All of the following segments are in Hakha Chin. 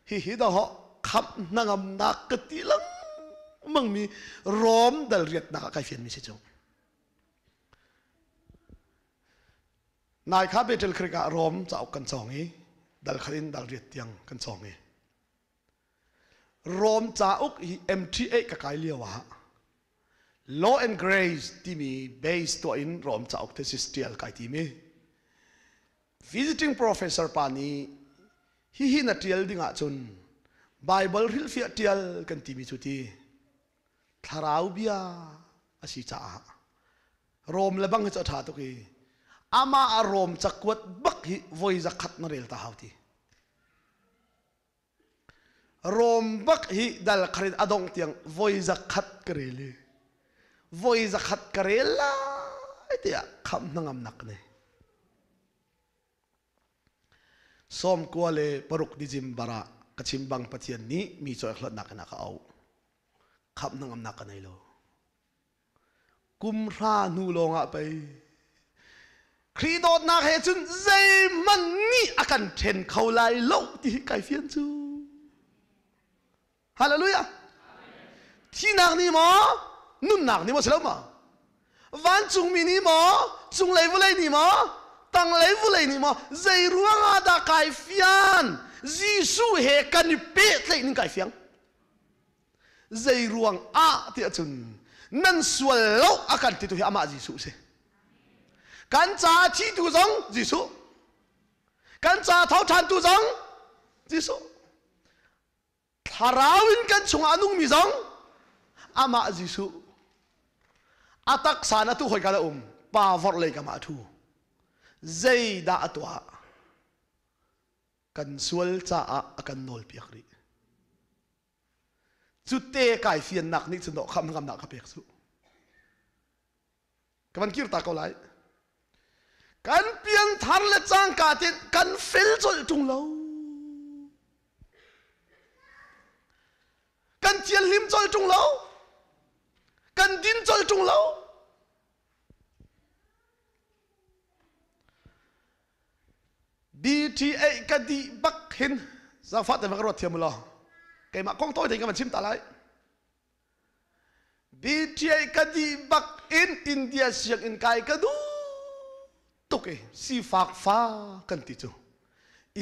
Hihi dahawh khamh hnangamnak ka ti lengmang mi Rom dal riatnak ah kai fianmi si cu. Nai kha Bethel Creek ah Rom cauk kan cawng i dal khat in dal riat tiang kan cawng i Rom cauk hi MTA ka kai lio ah Law and Grace timi base tuah in Rom cauk thesis tial kai timi visiting professor pa nih hihi na tial ding ahcun Bible hrilhfiah tial kan timi cu ti thlarau bia a si caah Rom le bang hi cu a ṭha tuk i amah a Rom cakuat bak hi voi zakhat na rel ta hau ti. Rom bak hi dal kharin a dongh tiang voi zakhat ka rel i voi zakhat ka rel lai tiah khamh hnangamnak ka nei. 96 December ah ka chim bang Pathian nih mi cawi hlawtnak in a ka auh. Khamh hnangamnak ka nei lo. Kum hra hnu lawng ah pei Khrih dawtnak he cun zeihmanh nih a kan ṭhen kho lai lo ti hi kai fian cu. Hallelujah. Thihnak nih maw nunnak nih maw si lo maw? Vancungmi nih maw cunglei vawlei nih maw tanglei vawlei nih maw zei ruangah dah kai fian? Jesuh he kan i pehtlaih ning kai fiang. Zei ruang ah tiah cun nan sual lo a kan titu hi amah Jesuh si. Kan caah thitu zong Jesuh. Kan caah tho ṭhantu zong Jesuh. Thlarau in kan chungah a nungmi zong amah Jesuh. A taksa na tu hoi ka um pa vorh lei kam ah a ṭhu. Zeidah a tuah? Kan sual caah a kan nawlpiak rih. Cu te kai fiannak nih cun dawh khamh ngamnak ka pek cu. Ka van kir ta ko lai. Kan pianthar le cangka te kan fel colh ṭung lo. Kan thianhlim colh ṭung lo. Kan din colh ṭung lo. DTA ka dih bak hin zaangfah te ka ruat thiam law keimah kong tawi tein ka van chim ta lai. BTA ka dih bak in India sianginn kai ka duh tuk i sifak fa kan ti cu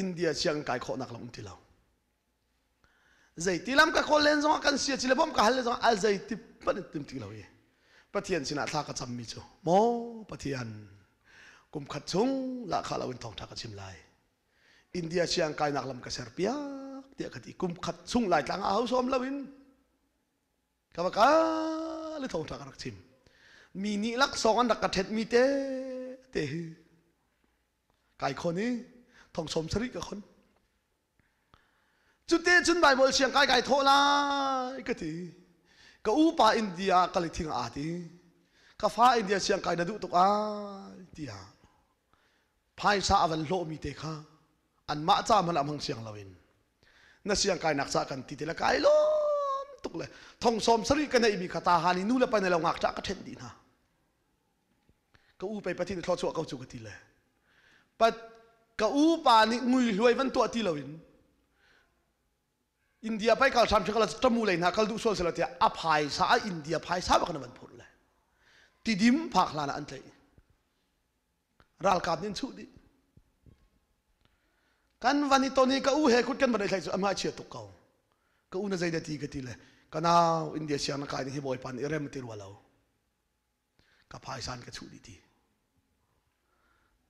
India sianginn kai khawhnak lam um ti lo. Zeiti lam ka kawl len zongah kan sia ci le bawmh ka hal le zongah al zeiti hmanh in tim ti lo i Pathian sinah thla ka cammi cu maw Pathian kum khat chung lahkhah lo in thawngṭha ka chim lai. India siang kainak lam ka ser piak tiah ka ti kum khat chung Laitlang ah ho sawm lo in ka va ka le thawngṭha ka rak chim mi nih laksawng an rak ka ṭhet mi te te hi kai khon i thong sawm sarih ka khon cute cun Bible siang kai kai thawh lai ka ti ka upa India ka le thing aa ti ka fa India siang kai na duh tuk ai tiah phaisa a van hlawhmi te kha anmah ca hmanh ah hmang siang loin na siang kainak ca kan ti te le kai lawm tuk le thong sawm sarih ka neihmi kha ta han i nu le pa ne lo ngakṭah ka ṭhenh dih hna ka u pei pathin thluachuah ko cu ka ti le pat ka u pa nih ngui hluai van tuah ti loin India pai kal hram kal tamu lei hna kal duh sual sela tiah a phaisa a India phaisa bak na van phurh le tidim phak hlan ah an tlaih ralkap nih an chuh dih kan van i ton i ka u he kut kan van i thlai cu a chia tuk ko ka u na zei da ti ka ti le ka nau India siang na kai ding hi bawipa nih rem ti rua lo ka phaisan ka chuh dih ti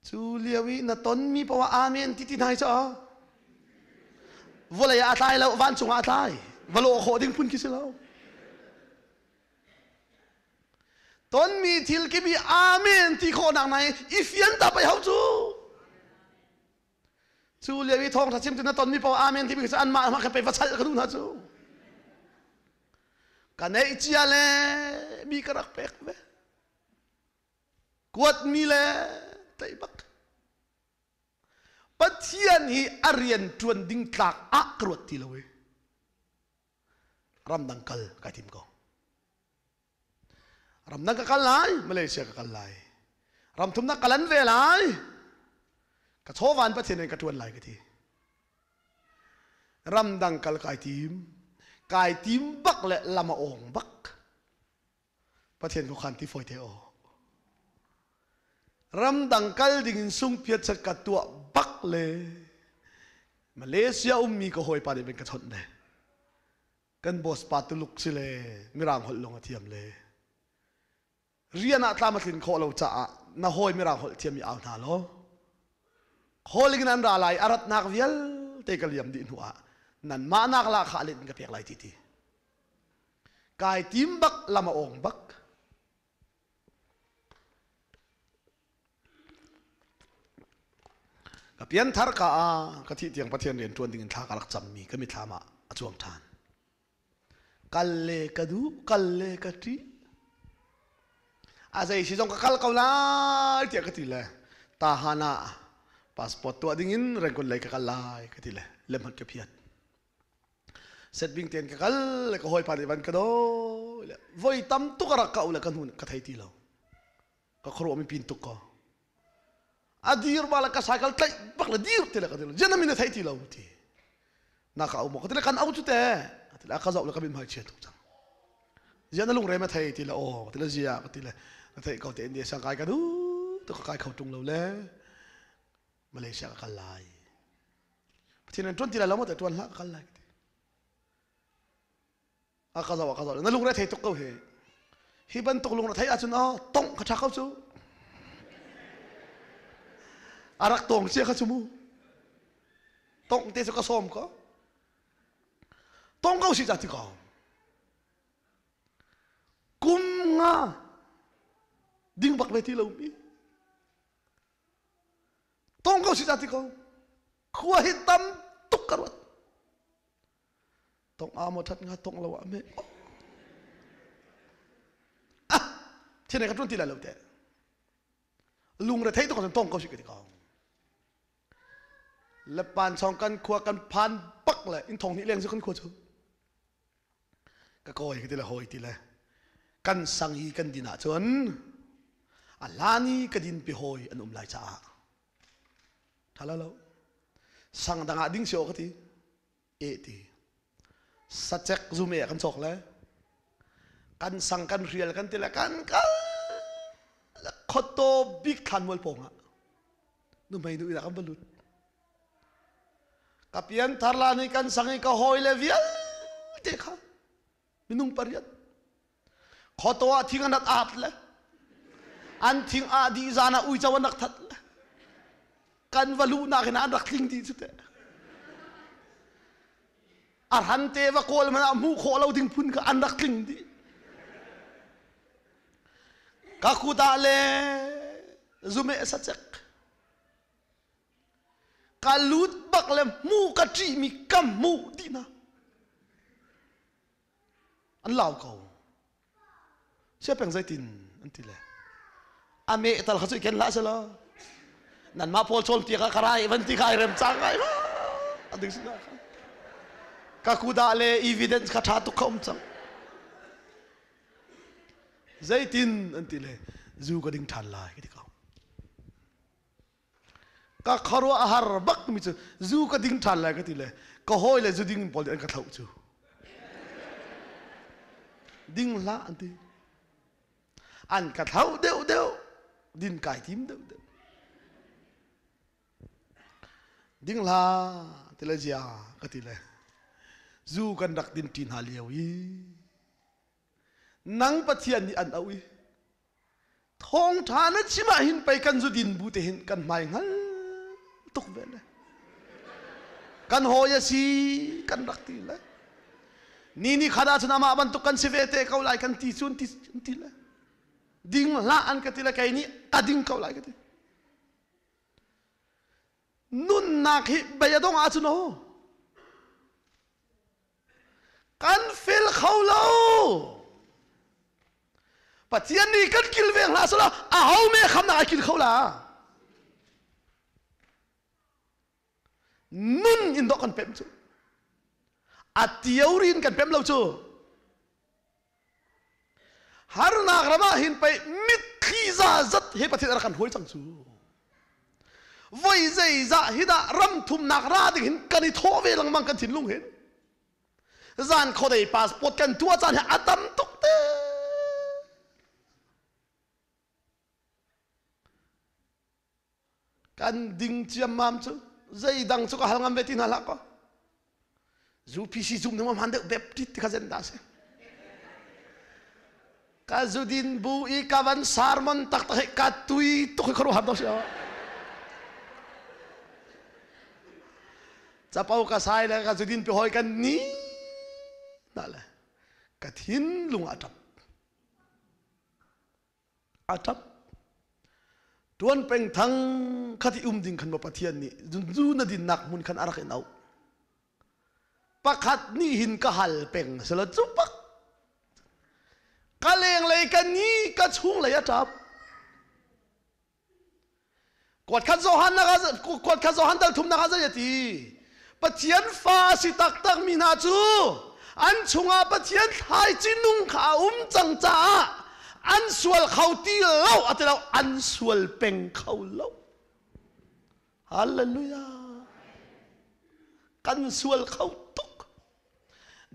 cu lio i na ton mi poah amen ti ti hna hi cu vawlei ah a tlai lo vancung ah a tlai va lawh khawh ding phun khi si lo Tonmi thil kip i amen ti khawhnak nai i fian ta pei ho cu. Cu lio i thawngtha chim na tonmi paoh amen timi cu anmah mah kha pei va chalh ka duh hna cu. Ka neih cia le mi ka rak pek ve. Kuatmi le tei bak. Pathian hi a rian ṭuan ding tlak ah ka ruat ti lo i ramdang kal kai tim ko. Ramdang ka kal lai, Malaysia ka kal lai. Ram thumnak ka lan ve lai. Ka chawvan Pathian in ka ṭuan lai ka ti. Ramdang kal kai tim. Kai tim bak le lam a ong bak. Pathian ko khan ti foi te o. Ramdang kal ding in sungphiat chat ka tuah bak le Malaysia ummi ka hawipa nih ben ka chawnh le kan boss pa Tuluk si le Mirang holh lawng a thiam le rian ah tlam a tlin khawh lo caah na hawi Mirang holh thiam i au hna law calling in an ra lai a ratnak vialte ka liam dih hnu ah nan mah nak la kha let in ka pek lai ti ti kai tim bak lam a ong bak ka pianthar ka ah ka thih tiang Pathian rian ṭuan ding in thla ka rak cammi ka mithlam ah a cuang ṭhan. Kal le ka duh, kal le ka ṭih. A zei si zong ka kal ko lai tiah ka ti le tahan ah passport tuah ding in Rangoon lei ka kal lai ka ti le lemhat ka phiat. Setbing tein ka kal le ka hawipa nih van ka dawi le voi tam tuk a rak ka u le ka hnu ka thei ti lo. Ka khuaruah mi pin tuk ko. A dir ba le ka cycle tlaih bak le dir ti le ka ti lo. Jian min a thei ti lo ti. Na ka au mo ka ti le kan au cu te. Ti le ka zoh le ka min hmai chia tuk cang. Zian na lungre ma thei ti le aw ti le zia ka ti le na thei ko te India sang kai ka du tu ka kai kho tung lo le Malaysia ka kal lai. Pathian an tuan ti lai lo mo te tuan hlah ka kal lai ti. A ka zoh a ka zoh na lungre thei tuk ko hi. Hi bantuk lungre thei ahcun aw tongh ka ṭha ko cu. A rak tong cia kha cu mu. Tongh te cu ka sawm ko. Tong ko si ca ti ko. Kum nga ding bak ve ti lo mi. Tong ko si ca ti ko. Khua hi tam tuk ka ruat. Tong a maw that nga tong lo ah me. Ah, thil ka tun ti lai lo te. Lungre thei tuk tong ko si ka ti ko. Le pan chong kan khua kan phan bak le in thong ni leng cu kan khua chu. Ka kawi ka ti le hawi ti le kan sang i kan din ahcun a hlan i ka din pi hawi an um lai caah tha lo lo sang dang ah ding si aw ka ti e ti sacek zum e kan cawk le kan sang kan rial kan ti le kan kal khoto bik thlan mual pawng ah nu mei nu ila kan balut ka pian thar la ni kan sang i ka hawi le vialte kha minung pariat khoto ah thing an rat aat le an thing ah dih zan ah uico an rak that le kan va luhnak in an rak tling dih cu teh a hran te va kawl man ah hmuh khawh lo ding phun kha an rak tling dih ka kuta le zume sacek ka lut bak le hmu ka ṭihmi ka hmuh dih hna an lau ko siapeng zeitin an ti le a meh tal kha cu i ken hlah selaw nanmah pawl chawl piak ah ka rai van ti kha ai rem cang ai a ding sin kha ka kuda le evidence kha ṭha tuk kha um cang zeitin an ti le zu ka ding ṭhan lai ka ti ko Ka khuaruah a har bak mi cu zu ka ding ṭhan lai ka ti le ka hawi le zu ding pawl nih an ka thloh cu. Ding hlah an ti. An ka thloh deuh deuh din kai tim deuh deuh. Ding hlah ti le zia ka ti le zu kan rak din ṭi hna lio i nang Pathian nih an auh i Thawngṭha na chim ah hin pei kan zudin bu te hin kan hmai hngal tuk ve le. Kan hawi a si kan rak ti le. Ni ni khat ahcun amah bantuk kan si ve te ko lai kan ti cu an ti, an ti le. Ding hlah an ka ti le kei nih ka ding ko lai ka ti. Nunnak hi bei a dong ahcun aw Kan fel kho lo. Pathian nih kan kilveng hlah selaw aho me khamnak ai kil kho la. Nun in dawh kan pem cu. A theory in kan pem lo cu. Harnak ram ah hin pei mitthli za zat he Pathian a rak kan hruai cang cu. Voi zeizah hi dah ram thumnak ra ding hin kan i thawh ve lengmang kan thinlung hin. Zan khuadei passport kan tuah caan hi a tam tuk te. Kan ding ciammam cu zeidang cu ka hal ngam ve ti hna hlah kaw. UPC zum ning hman deuh Baptist ti kha zen dah si. Ka zudin bu i ka van sermon taktak hi ka tui tuk hi khuaruahhar do si. Capo ka sai le ka zudin pi hoi kan ni na le ka thinlung a ṭap. A ṭap. Tuan peng thang khati um ding khan maw Pathian nih zu na dinnak hmun khan a rak in auh. Pakhat nih hin ka hal peng sela cu pak ka lenglei ka ni ka chunglei a ṭap. Kuat khat Johan nak kuat khat Johan dal thum nak ah zei a ti? Pathian fa a si taktak mi hna cu an chungah Pathian thlaici nung kha a um cang caah an sual kho ti lo a ti lo an sual peng kho lo. Hallelujah. Kan sual kho tuk.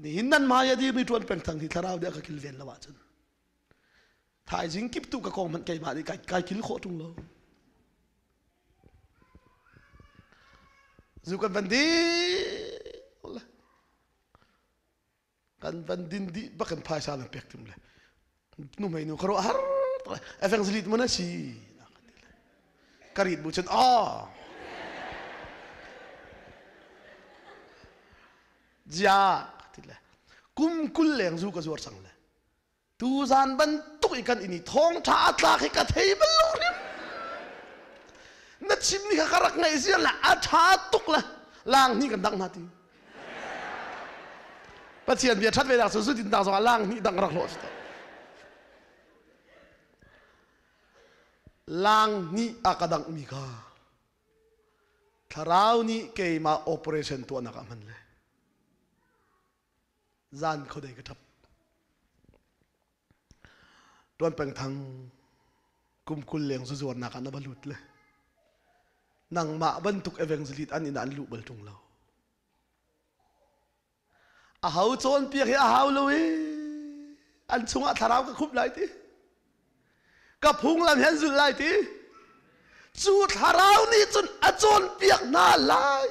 Nihin nan hmai a dirmi ṭuan peng thang hi thlarau nih a ka kilven lo ahcun Thaizing kip tu ka kong hmanh keimah nih kai kil khawh ṭung lo. Zu kan van ding le kan van din dih bak in phaisa nan pek tim le nu mei nu ka ruah har evangelist mun a si ka rit bu cun aw zia ti le kum 20 leng zu ka zuar cang le Tuzan bantuk i kan in i thawngṭha a tlak hi ka thei bal lo hrim. Na chimmi kha ka rak ngaih ziar le a ṭha tuk le lang hnih kan dangh hna ti. Pathian bia ṭhat ve nak cu zudin dang zongah lang hnih dang rak hlawh si Lang hnih a ka danghmi kha thlarau nih keimah operation tuahnak ah hman le zan khuadei ka ṭap. Tuan peng thang kum 20 leng zuzuarnak ah na va lut le nangmah bantuk evangelist an inn ah an luh bal ṭung lo. A ho cawnpiak hi a hau lo i an chungah thlarau ka khup lai ti. Ka phunglam hi an zulh lai ti. Cu thlarau nih cun a cawnpiak hna lai.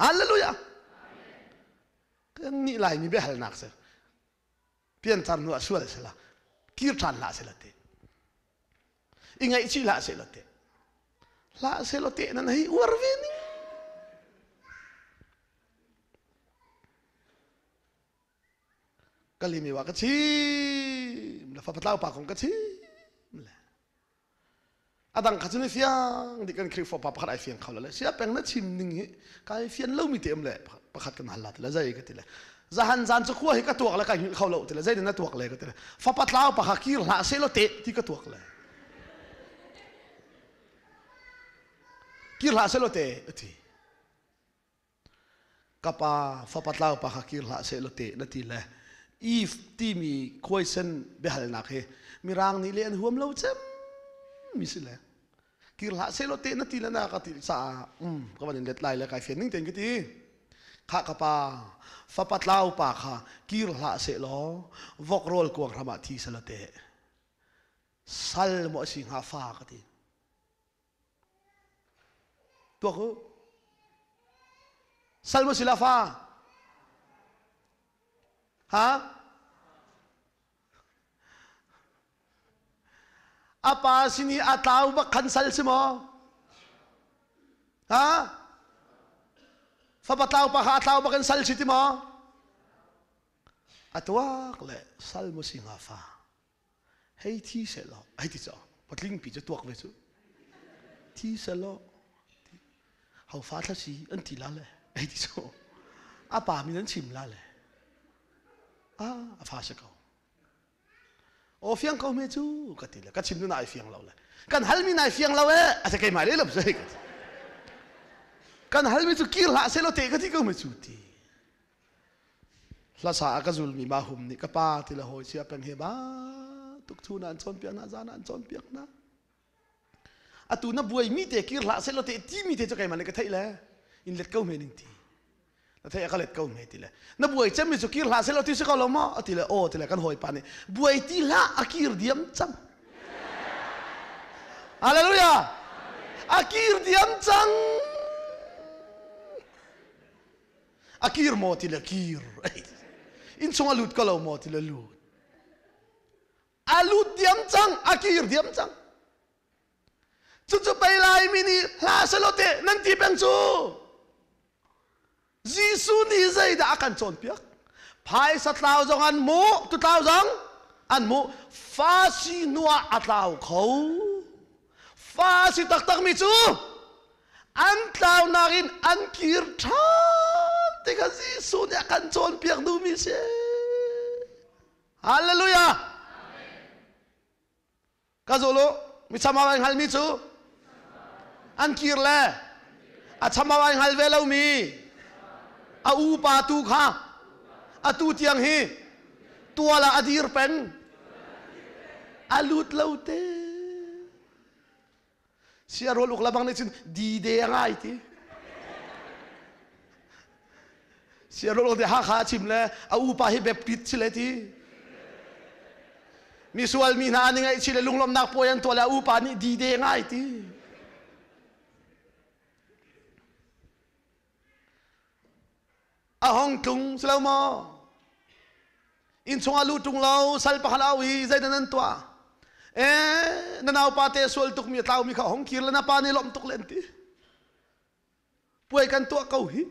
Hallelujah. Kan nih Laimi biahalnak si. Pianthar hnu ah sual sila kir ṭhan hlah sila te. I ngaihchih hlah sila te. Hlah sila te nan hei uar ve ning. Kalimi wa ka chim le fa patlau pa kong ka chim le A dang kha cu ni fiang dik kan Khrihfa pa pakhat ai fiang kho lo le sia peng na chim ning hi kai fian lo mi te um le pakhat kan hal la ti le zei ka ti le zahan zan cu khua hi ka tuak le kai hngilh kho lo ti le zei na tuak le ka ti le fapa tlau pa kha kir hlah se lo te ti ka tuak le kir hlah se lo te ti Ka pa fapa tlau pa kha kir hlah seh law teh na ti le Eve timi khuaisen biahalnak hi Mirang nih le an huam lo cem mi si le kir hlah seh law teh na ti le na ka ti caah um ka van in let lai le kai fian ning tein ka ti khah ka pa fapa tlau pa kha kir hlah seh law vok rawl kuang hram ah thi seh law teh sal maw a si hnga fa ka ti Tuak u. Sal maw si la fa? Ha? A pa sin i a tlau bak khan sal si maw? Ha? Fapa tlau pa kha a tlau bak in sal si ti maw? A tuak le sal maw si hnga fa? Hei thi sehlaw hei ti caw patling pi cu tuak ve cu thi sehlaw ho fa thla si an ti la le hei ti cu a pa min an chim la le a a fa si ko o fiang ko me cu ka ti le ka chim nu na ai fiang lo le kan hal mi nai fiang lo e a se keimah le lam se kan hal mi cu kir hlah se lo te ka ti ko me cu ti Hlasa a ka zulmi mah hum nih ka pa ti le hawi sia peng he ba tuk thu na an cawnpiak hna zan an cawnpiak hna. Atu na buai mi te kir hlah seh law te ti mi te cu keimah nih ka theih le in let ko hme ning ti. Na theih a ka let ko hme ti le. Na buai cem mi cu kir hlah seh law ti si ko lo maw? Ati le aw ti le kan hawipa nih buai ti hlah a kir diam cang. Hallelujah! A kir diam cang. A kir maw ti le kir. Inn chung a lut ko lo maw ti le lut. A lut diam cang, a kir diam cang. Cucu pei Laimi nih hla selaw te nan ti peng cu. Jesuh nih zeidah a kan cawnpiak? Phaisa tlau zong an mu, tu tlau zong an mu. Fa si hnu ah a tlau kho. Fa si taktakmi cu an tlaunak in an kir ṭhan ti kha Jesuh nih a kan cawnpiak duhmi si. Hallelujah! Ka zul u, mi cham ai hngalmi cu an kir le a cham ai hngal ve lomi a upa tu kha atu tiang hi tual ah a dir peng a lut lo te sia rawl uk labang nih cun di de a ngai ti sia rawl uk te Hakha a chim le a upa hi Baptist si le ti misual mi hna an i ngaihchih le lunglawmhnak puai an tuah le a upa nih di de ngai ti A hong tlung si lo maw? Inn chungah lut ṭung lo, sal pakhat au i zeidah nan tuah? Eh, na naupa te sual tukmi a tlaumi kha hong kir le na pa nih lawmh tuk le an ti. Puai kan tuah ko hi.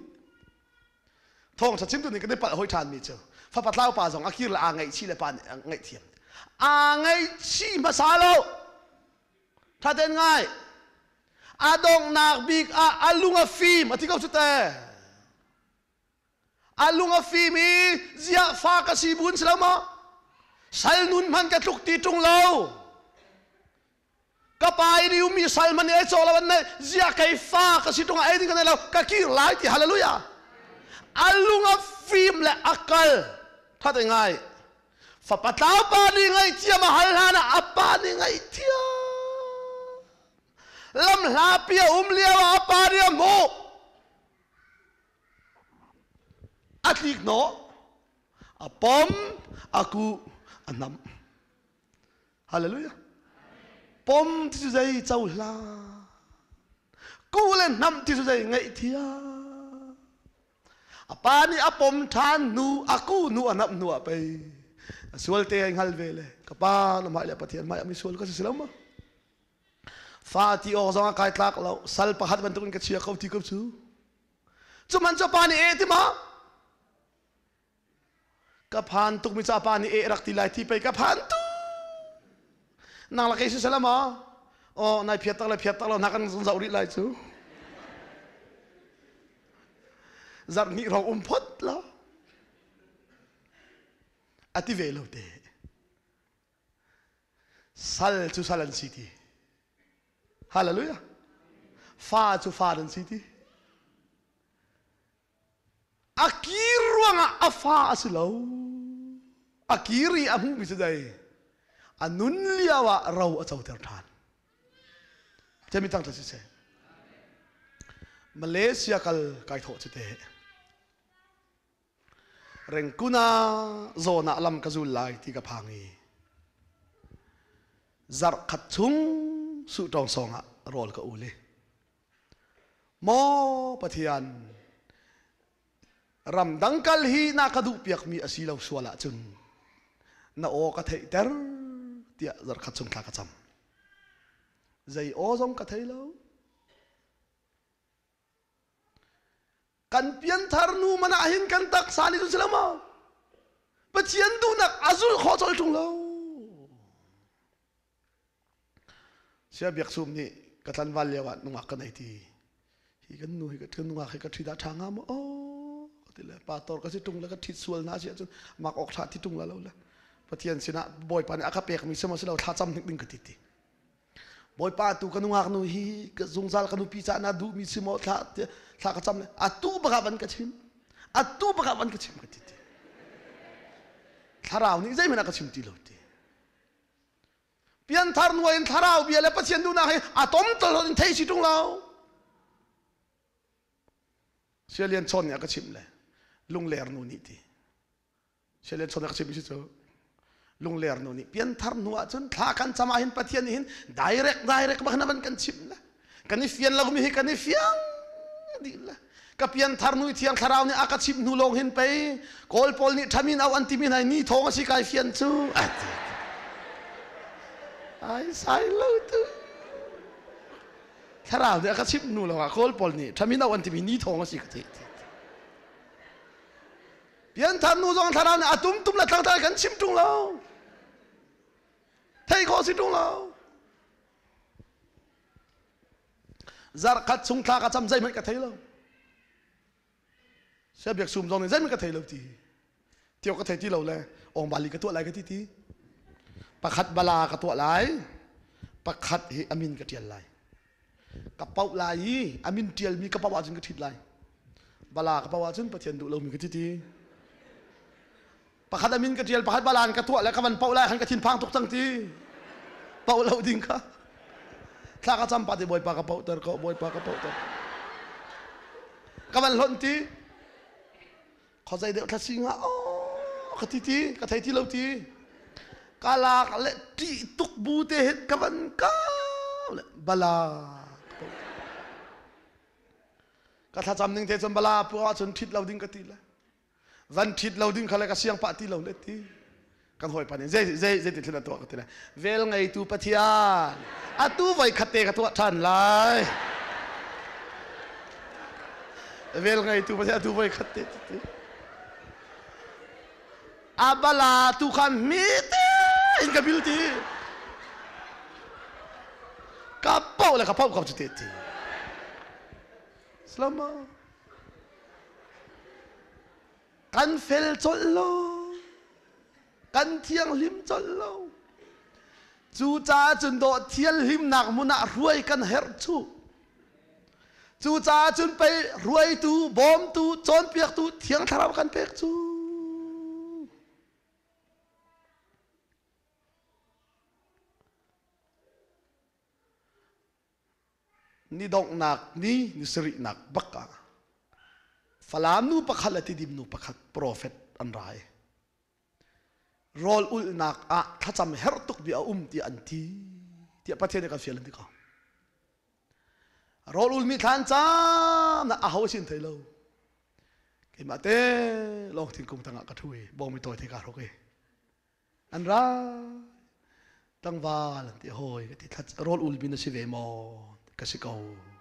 Thawngṭha chimtu nih kan i palh hoi ṭhanmi cu fapa tlau pa zong a kir le aa ngaihchih le pa nih a ngaihthiam. Aa ngaihchih hmasa lo. Ṭha tein ngai. A donghnak bik ah a lung a fim a ti ko cu te. A lung a fim i ziah fa ka si bun si lo maw? Sal nun hman ka tluk ti ṭung lo. Ka pa i riumi sal man ei caw lo an nei ziah kei fa ka si ṭung ah ei ding ka nei lo ka kir lai ti hallelujah. A lung a fim le a kal. Ṭha te ngai. Fapa tlau pa nih ngaihthiam a hal hlan ah a pa nih ngaihthiam. Lam hlapi a um lio ah a pa nih a hmuh. A tlik hnawh, a pom, a kuh, a hnamh. Hallelujah. Pom ti cu zei cohlan. Kuh le hnamh ti cu zei ngaihthiam. A pa nih a pom ṭhan hnu, a kuh hnu, a hnamh hnu ah pei a sual te ai hngal ve le ka pa na hmai le Pathian hmai ah misual ka si si lo ma? Fa ti awk zong ah kai tlak lo, sal pakhat bantukin ka chia ko ti ko cu. Cu man cu pa nih eh ti ma? Ka phan tuk mi ca pa nih eh rak ti lai ti pei ka phan tu. Nang la kei si sala ma? Oh, nai phiat tak le phiat tak lo na kan zoh rih lai cu. Zarh hnih hrawng um phot lo. A ti ve lo te. Sal cu sal an si ti. Hallelujah. Fa cu fa an si ti. A kir ruangah a fa a si lo. A kir i a hmuhmi cu dei a nun lio ah ro a coter ṭhan. Cemi tang si seh. Malaysia kal kai thawh cu te. Rengkuna zawn ah lam ka zul lai ti ka phang i zarh khat chung suh ṭawng sawng ah rawl ka ul i Maw Pathian, ramdang kal hi na ka duhpiakmi a si lo sual ahcun na aw ka theihter tiah zarhkhat chung thla ka cam. Zei aw zong ka thei lo. Kan pianthar nu man ah hin kan taksa nih cun si lo maw? Pathian duhnak a zul khawh colh ṭung lo. Sia Biak Sum nih ka tlanval lio ah nungak ka nei ti. Hi kan nu hi ka nungak hi ka ṭhi dah ṭha hnga maw? Oh, ti le pastor ka si ṭung le ka ṭhit sual na si ahcun mak awk ṭha ti ṭung la lo le. Pathian sinah Bawipa nih a ka pekmi si maw si lo thla cam hnik ding ka ti ti. Bawipa tu ka nungak nu hi ka zungzal ka nupi caah na duhmi si maw thla thla ka cam le atu bak ah van ka chim. Atu bak ah van ka chim ka ti ti. Thlarau nih zeihmanh a ka chim ti lo ti. Pianthar nuai in thlarau bia le Pathian duhnak hi a tom tol in thei si ṭung lo. Sialian chawn nih a ka chimh le lungler nu nih ti. Sialian chawn a ka chimh si cu lungler nu nih pianthar hnu ah cun thla kan cam ah hin Pathian nih hin direct direct bak hin kan chimh le kan i fian lo mi hi kan i fiang dih le ka pianthar nu thiang thlarau nih a ka chimh hnu lawng hin pei kawl pawl nih thamin au an timi hna ni thawng a si kai fian cu ai sai lo tu thlarau nih a ka chimh hnu lawng ah kawl pawl nih thamin au an timi ni thawng a si ka ti. Pianthar nu zong thlarau nih a tum tum le tlangtlai kan chim ṭung lo. Thei khawh si ṭung lo. Zarh khat chung thla ka cam zeihmanh ka thei lo. Sia biak sum zong nih zeihmanh ka thei lo ti. Tio ka thei ti lo le ong bali ka tuah lai ka ti ti. Pakhat bala ka tuah lai. Pakhat hi amin ka ṭial lai. Ka pauh lai i a min ṭialmi ka pauh ahcun ka ṭhit lai. Bala ka pauh ahcun Pathian duh lomi ka ti ti. Pakhat a min ka ṭial, pakhat bala in ka tuah le ka van pauh lai khan ka thinphang tuk cang ti. Pauh lo ding kha. Thla ka cam pah ti Bawipa ka pauhter ko, Bawipa ka pauhter. Ka van hlonh ti. Khawzei deuh thla si nga aw ka ti ti ka thei ti lo ti ka lak le ṭih tuk bu te hin ka van kau le bala ka thlacam ning te cun bala pu ahcun ṭhit lo ding ka ti le van ṭhit lo ding kha le ka siang pah ti lo le ti kan hawipa nih zei zei zei ti thil a tuah ka ti le vel ngeitu Pathian atu voi khat te ka tuah ṭhan lai vel ngeitu Pathian atu voi khat te ti abala tu khan mi te in ka bil ti ka pau le ka pau ko chu te ti Slama Kan fel colh lo. Kan thianghlim colh lo. Cucaah cun dawh thianghlimnak hmun ah hruai kan herh cu. Cucaah cun pei hruaitu, bawmtu, cawnpiaktu Thiang Thlarau kan pek cu. Ni donghnak ni ni sarihnak bak ah Falam nu pakhat le Tidim nu pakhat profet an ra i rawl ulhnak ah thlacam herh tuk bia a um tiah an ti tiah Pathian nih kan fial an ti ko. Rawl ulmi thlan caan ah aho sin thei lo. Keimah te lawng thingkung tangah ka ṭhu i bawngmi tawi te kaa hruk i An ra tlangval an ti hawi ka ti rawl ul mi na si ve maw ka si ko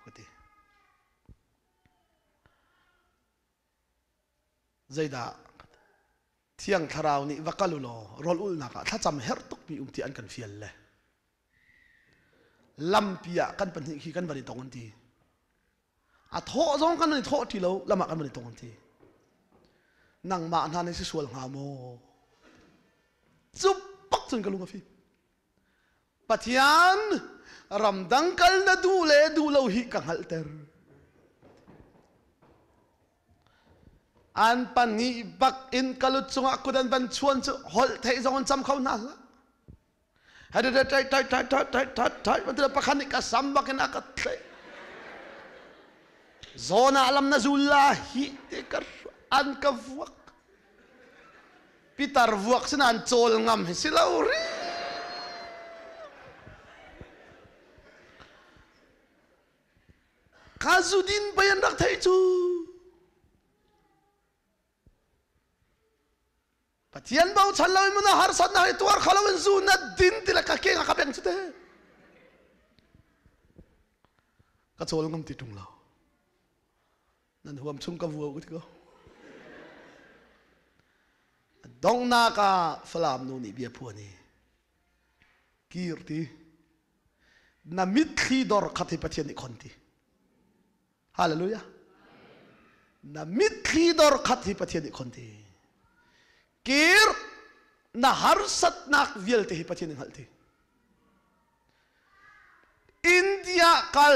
ka ti. Zeidah Thiang Thlarau nih va kal u law rawl ulnak ah thlacam herh tukmi um ti an kan fial le lampi ah kan pahnih khi kan van i tong an ti. A thawh zong kan i thawh ti lo lam ah kan van i tong an ti. Nangmah hna nih si sual hnga maw? Cu bak cun ka lung a fim. Pathian ramdang kal na duh le duh lo hi ka hngalhter. An pahnih bak in ka lut cungah kut an van chuan cu holh theih zong an cam kho hna hlah. Pakhat nih ka sam bak in a ka tlaih. Zawn ah lam na zul la hi te ka an ka vuak. Pitar vuak sin an cawl ngam hi si lo ri. Ka zudin pei an rak theih cu. Pathian bochan lo in mun harsatnak hi tuar kho lo in zu na din ti le ka ke ka beng cu te. Ka cawl ngam ti ṭung lo. Nan huam chung ka vua ti ko. Donghnak ah Falam nu nih bia phuan i kir ti na mitthli dor khat hi Pathian nih khon ti. Hallelujah. Na mitthli dor khat hi Pathian nih khon ti. Kir na harsatnak vialte hi Pathian nih hngalh ti. India kal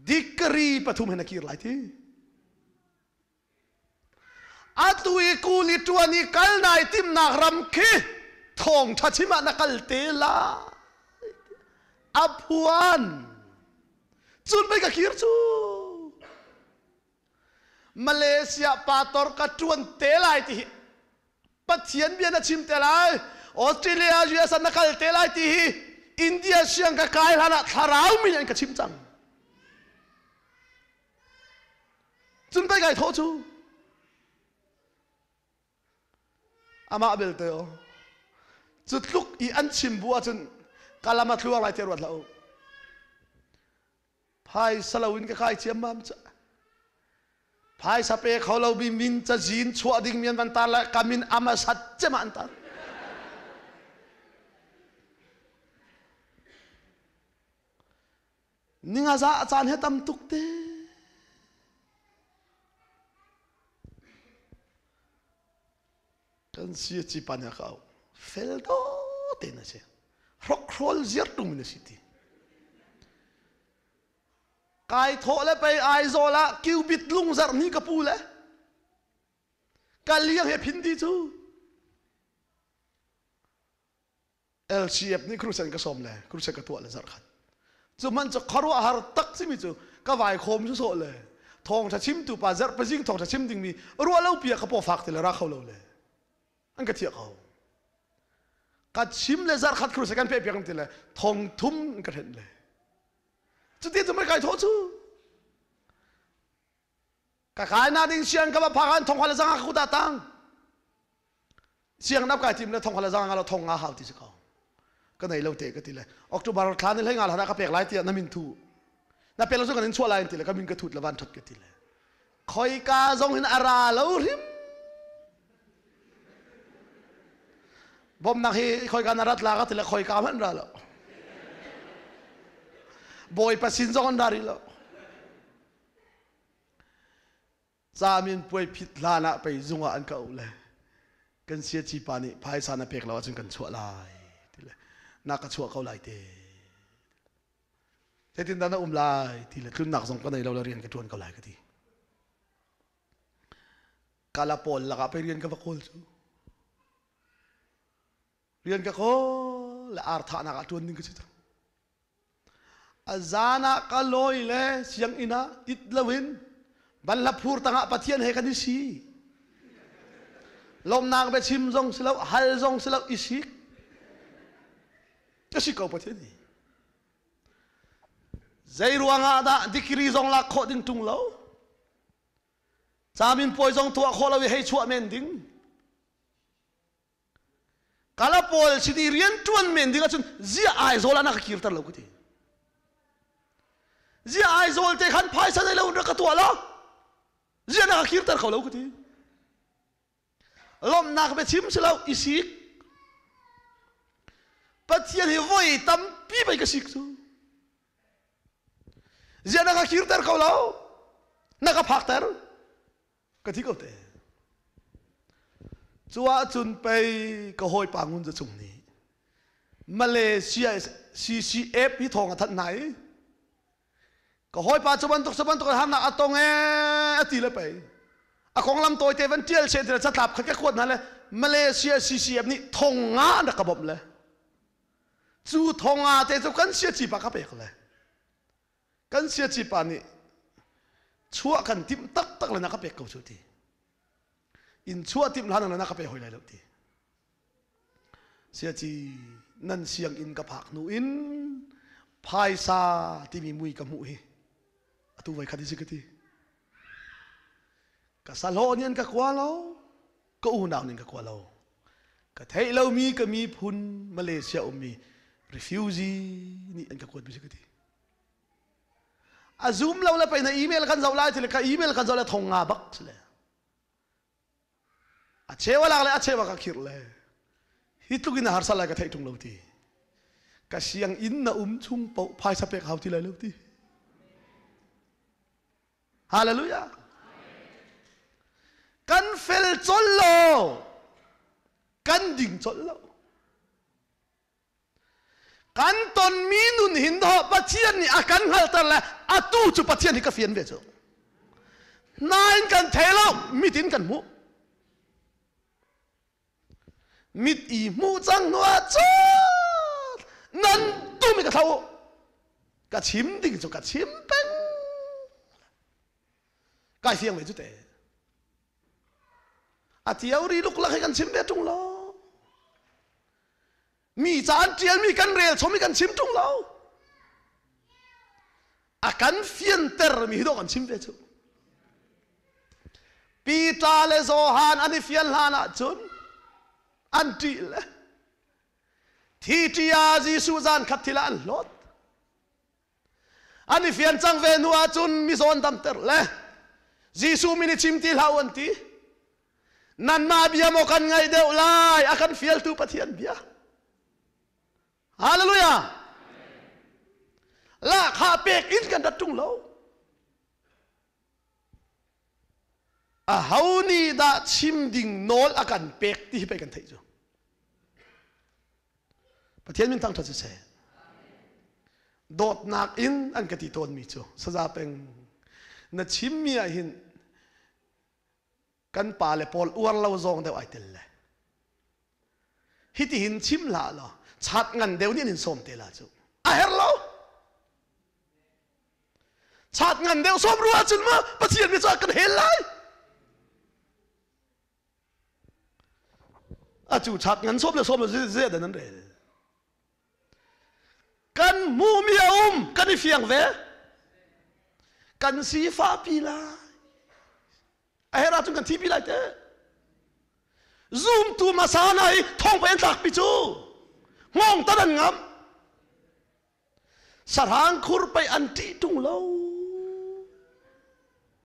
degree pathum he na kir lai ti. Atu i kuli ṭuan i kal nai timnak ram khi thawngṭha chim ah na kal te la. A phuan. Cun pei ka kir cu. Malaysia pastor ka ṭuan te lai ti hi Pathian bia na chim te lai. Australia US ah na kal te lai ti hi India siang ka kai hlan ah thlarau mi an ka chim cang. Cun pei kai thawh cu. Amah belte aw cu tluk i an chim bu ahcun ka lam a thluang lai ti ruat hlah u. Phaisa lo in ka kai ciammam ca. Phaisa pe kho lo mi min cazin chuah ding mi an van tar le ka min ama sat cem ah an tar. Ninga za caan he tam tuk te. Kan si ci pa nih a ka auh. Fel do te na si. Hrokhrol ziar tung na si ti. Kai thawh le pei Aizawl ah cubit lung zarh ni ka pu le. Ka liang he phin di cu. LCF nih crusade ka sawm le crusade ka tuah le zarh khat cu man cu khuaruahhar tak simi cu ka vai khawm su sawh le thawngtha chimtu pa zarh pazing thawngtha chim dingmi ruah lo pia ka paw fak ti le ra kho lo le an ka thiah ko ka chim le zarh khat crusade kan pe piak ti le thong thum ka hren le cuti cu mai kai thawh cu ka kai na ding siang ka va phak an thong le zanga ka kuta tang siang nap kai tim le thong le zanga lo thong nga hau ti si ko ka nei lo te ka ti le October thla ni hlei nga la ka pek lai ti na min thu na pek lo su kan in chuah lai ti le ka min ka thut le van that ka ti le khoi ka zong hin ara lo hrim bom nak hi khoi ka na rat la ka ti le khoi ka man ra lo bawipa sin zong an ra ri lo Camin puai phit hlan ah pei zung ah an ka auh le kan siaci pa nih phaisa na pek lo ahcun kan chuah lai ti le na ka chuah ko lai te. Zeitindah na um lai ti le tlunnak zong ka nei lo le rian ka ṭuan ko lai ka ti. Kala pawl lakah pei rian ka va kawl cu. Rian ka kawl le ar thahnak ah ṭuan ding ka si cang. A zan ah ka lawi le sianginn ah it loin banhla phur tangah Pathian he kan i si. Lawmnak biachim zong si lo, hal zong si lo, i sik. Ka si ko Pathian hi. Zei ruangah dah degree zong lak khawh ding tung lo? Camin puai zong tuah khawh lo i hei chuah men ding. Kala pawl sin i rian ṭuan men ding ahcun zia Aizawl ah na ka kirter lo ka ti. Zia Aizawl te khan phaisa nei lo in rak ka tuah lo. Zia na ka kirter kho lo ka ti. Lawmhnak biachim si lo i sik. Pathian hi voi tampi pei ka sik cu. Zia na ka kirter kho lo. Na ka phakter. Ka thi ko te. Cu ahcun pei ka hawipa Ngun Za Cung nih Malaysia CCF hi thawng a thanh hna i ka hawipa cu bantuk cu bantuk harnak a tong ee a ti le pei a konglam tawite van ṭial seh ti le catlap kha ka kuat hna le Malaysia CCF nih thong nga an rak ka bawmh le cu thong nga te cu kan siaci pa ka pek le Kan siaci pa nih chuah kan timh taktak le na ka pek ko cu ti. In chuah timh hlan na ka pe hoi lai lo ti. Siaci nan sianginn ka phak hnu in phaisa timi mui ka hmuh hi atu voi khat hi si ka ti. Ka sahlawh nih an ka kua lo, ka unau nih an ka kua lo. Ka theih lomi ka miphun Malaysia ummi refugee nih an ka kuat mi si ka ti. A zoom lo le pei na email kan zoh lai ti le ka email kan zoh le thong nga bak si le. A cheu a lak le a cheu a ka khirh le. Hi tluk in a harsa lai ka theih ṭung lo ti. Ka siang inn na um chung paoh phaisa pek hau ti lai lo ti. Hallelujah. Kan fel col lo. Kan ding col lo. Kan tonmi nun hin dawh Pathian nih a kan hngalhter le atu cu Pathian hi ka fian ve cu. Nain kan thei lo, mit in kan hmuh. Mit i hmuh cang hnu ah cun nan tum i ka thlo. Ka chim ding cu ka chim peng. Kai fiang ve cu te. A theory luklak hi kan chim ve ṭung lo. Mi ca an ṭialmi kan rel chom i kan chim ṭung lo. A kan fianter mi hi dawh kan chim ve cu. Peter le Johan an i fian hlan ahcun an ṭih le thi ṭi ah Jesuh zan khat thil ah an hlawt. An i fian cang ve hnu ahcun mizawn damter le Jesuh min i chim ti hlah u an ti. Nanmah bia maw kan ngaih deuh lai a kan fialtu Pathian bia. Hallelujah. Lahkhah pek in kan rat ṭung lo. Aho nih dah chim ding nawl a kan pek ti hi pei kan theih cu. Pathian min thangṭhat siseh. Dawtnak in an ka ti tawnmi cu saza peng na chimmi ah hin kan pa le pawl uar lo zawng deuh ai tel le hitihin chim hlah law chat ngan deuh nih an in sawm te la cu a her lo chat ngan deuh sawm rua cun ma Pathian mi cu kan hel lai a cu chat ngan sawm le sawm le ze dan an rel kan hmuhmi a um kan i fiang ve kan sifah pi lai a herh ahcun kan thi pi lai te zumtu hmasa hna hi thong pa in tlak pi cu hngawng tan an ngam sahrang khur pei an ṭih ṭung lo.